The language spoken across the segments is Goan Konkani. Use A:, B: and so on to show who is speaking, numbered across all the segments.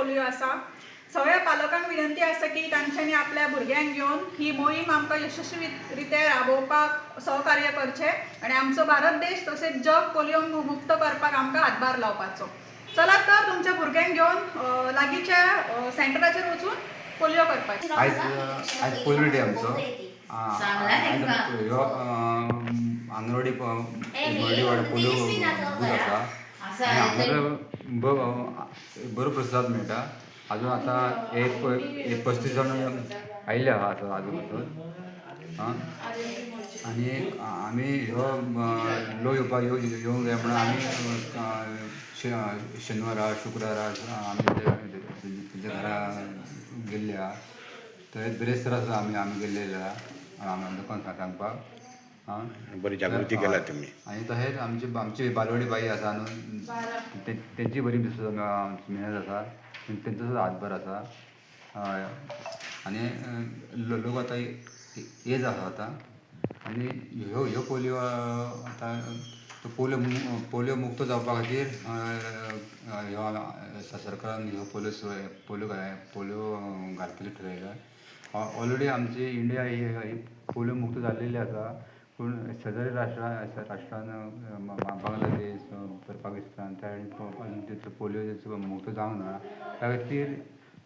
A: पोलियो आसा. सगळ्या पालकांक विनंती आसा की तांच्यांनी आपल्या भुरग्यांक घेवन ही मोहीम आमकां यशस्वी रित्या राबोवपाक सहकार्य करचें आनी आमचो भारत देश तशेंच जग पोलियो मुक्त करपाक आमकां हातभार लावपाचो. चलात तर, तुमच्या भुरग्यांक घेवन लागींच्या सेंटराचेर वचून पोलियो करपाचें.
B: आयज आयज पोलियो डे आमचो. आयज ह्यो आंगणवाडी मुर्डी वाडो पोलियो बूथ आसा आनी हांगासर बरो प्रसाद मेळटा. अजून आतां एक एक 35 जाण आयिल्ले आहा आतां आजून पासून. आं, आनी आमी ह्यो लोक येवपाक येवंक जाय म्हणून आमी शेनवारा, शुक्रारा आमी तेंच्या घरा गेल्ले आहा. थंय बिरेस्तारा सुद्दां आमी आमी गेल्लेले आहा लोकांक सांगपाक. आं.
C: बरी जागृती केला तुमी.
B: आनी तशेंच आमची आमची बालवाडी बाई आसा न्हू, तेंची बरी मेहनत आसा, तेंचो सुद्दां हातभार आसा. हय, आनी लोक आतां एज आसा आतां आनी ह्यो ह्यो पोलियो आतां तो पोलियो पोलियो मुक्त जावपा खातीर ह्यो सरकारान ह्यो पोलियो पोलियो पोलियो घालपाचें ठरयलां. ऑलरेडी आमची इंडिया ही पोलियो मुक्त जाल्लेली आसा, पूण शेजारी राष्ट्रां राष्ट्रान, बांगलादेश, पाकिस्तान, त्या अजून पोलियो मुक्त जावंक ना. त्या खातीर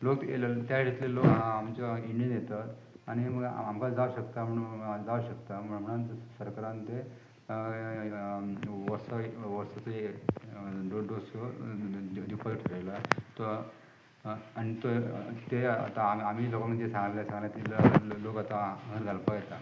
B: लोक त्या सायडींतले लोक आमच्या इंडियेन येतात आनी आमकां जावं शकता म्हणून, जावं शकता म्हणून सरकारान ते वर्सा वर्साचो डोस दिवपाचो ठरयला तो. आनी तो ते आतां आमी लोकांक जे सांगलें सांगलें, ते लोक आतां हांगा घालपाक येता.